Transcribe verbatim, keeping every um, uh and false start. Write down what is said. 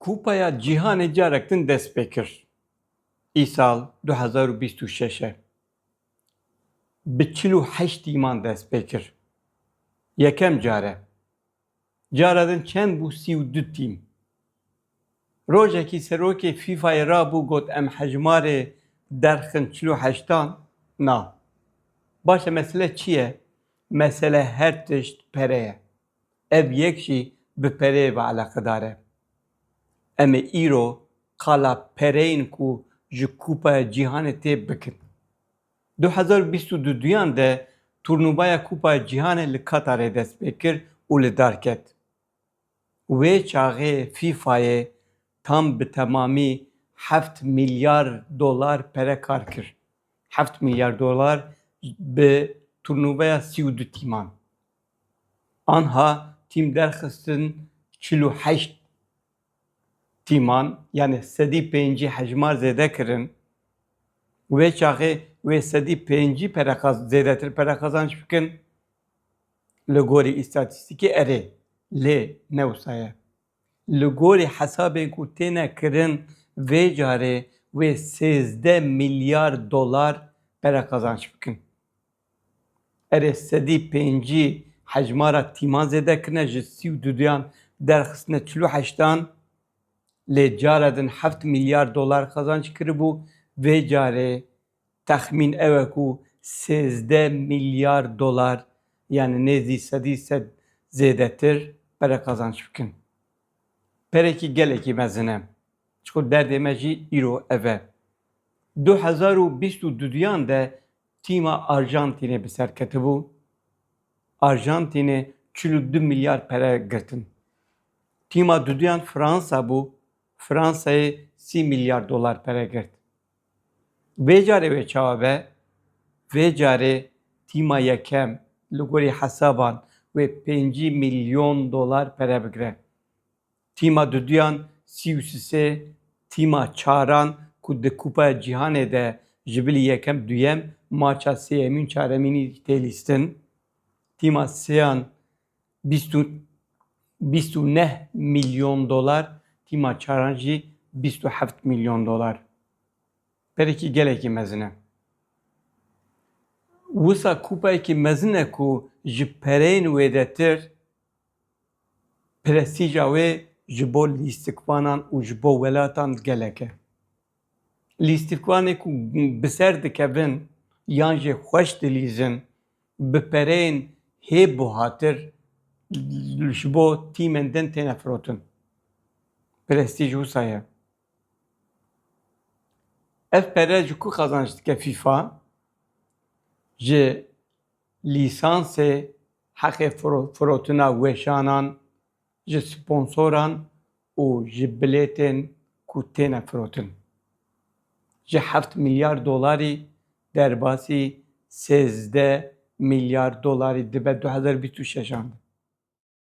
Kupaya Cîhanê carek din dest pê kir. Îsal du hezar û bîst û şeş e. Bi çil û heşt tîman dest pê kir. Yekem car e. Cara din çend bû? Sî û du tîm. Rojekî serokê FIFAyê rabû, got, "Em hejmarê derxin çil û heştan." Na. Baş e, mesele çi ye? Mesele her tişt pere ye. Ev yek jî bi pereyê ve eleqedar e. Em ê îro qala pereyên ku ji Kupaya Cîhanê tê bikin. Du hezar û bîst û duyan de turnuvaya Kupaya Cîhanê li Katarê dest pê kir û li dar ket. Wê çaxê FIFAyê tam bi temamî heft milyar dolar pere kar kir. Heft milyar dolar bi turnuvaya sî û du tîman. Anha tîm derxistin çil û heşt tîman, yani sedî pêncî hejmar zêde kirin. Wê çaxê wê sedî pêncî pere qaz-, zêdetir pere qazanç bikin. Li gorî îstatîstîkê erê, lê ne wisa ye. Li gorî hesabên ku têne kirin, vê carê wê sêzdeh milyar dolar pere qazanç bikin. Erê, sedî pêncî hejmara tîman zêde kirine, ji sî û duyan derxistine çil û heştan, lê cara din heft milyar dolar qazanç kiribû, vê carê texmîn ew e ku sêzdeh milyar dolar, yani nêzî sedî sed zêdetir pere qazanç bikin. Perekî gelekî mezin e. Çiqo derdê me jî îro ev e. Du hezar û bîst û duyan de tîma Arjantînê bi ser ketibû. Arjantînê çil û du milyar pere girtin. Tîma duduyan Fransa bû. Fransayê sî milyar dolar pere girt. Vê carê wê çawa be? Vê carê tîma yekem li gorî hesaban wê pêncî milyon dolar pere bigre. Tîma duduyan sî û sisê, tîma çaran ku di Kupa Cîhanê de ji bilî yekem, duyem, maça sêyemîn, çaremînî tê lîstin. Tîma sêyan bîst û, bîst û neh milyon dolar, tîma çaran jî bîst û heft milyon dolar. Perekî gelekî mezin e. Wisa kupayekî mezin e ku ji pereyên wêdetir prestîja wê ji bo lîstikvanan û ji bo welatan gelek e. Lîstikvanê ku bi ser dikevin yan jî xweş dilîzin, bi pereyên hê buhatir ji bo tîmên din têne firotin. Prestîj wisa ye. Ev pere ji ku qazanç dike FIFA? Ji lîsansê, heqê firo-, firotina weşanan, ji sponsoran û ji bilêtên ku têne firotin. Ji heft milyar dolarî derbasî sêzdeh milyar dolarî dibe du hezar bîst û şeşan de.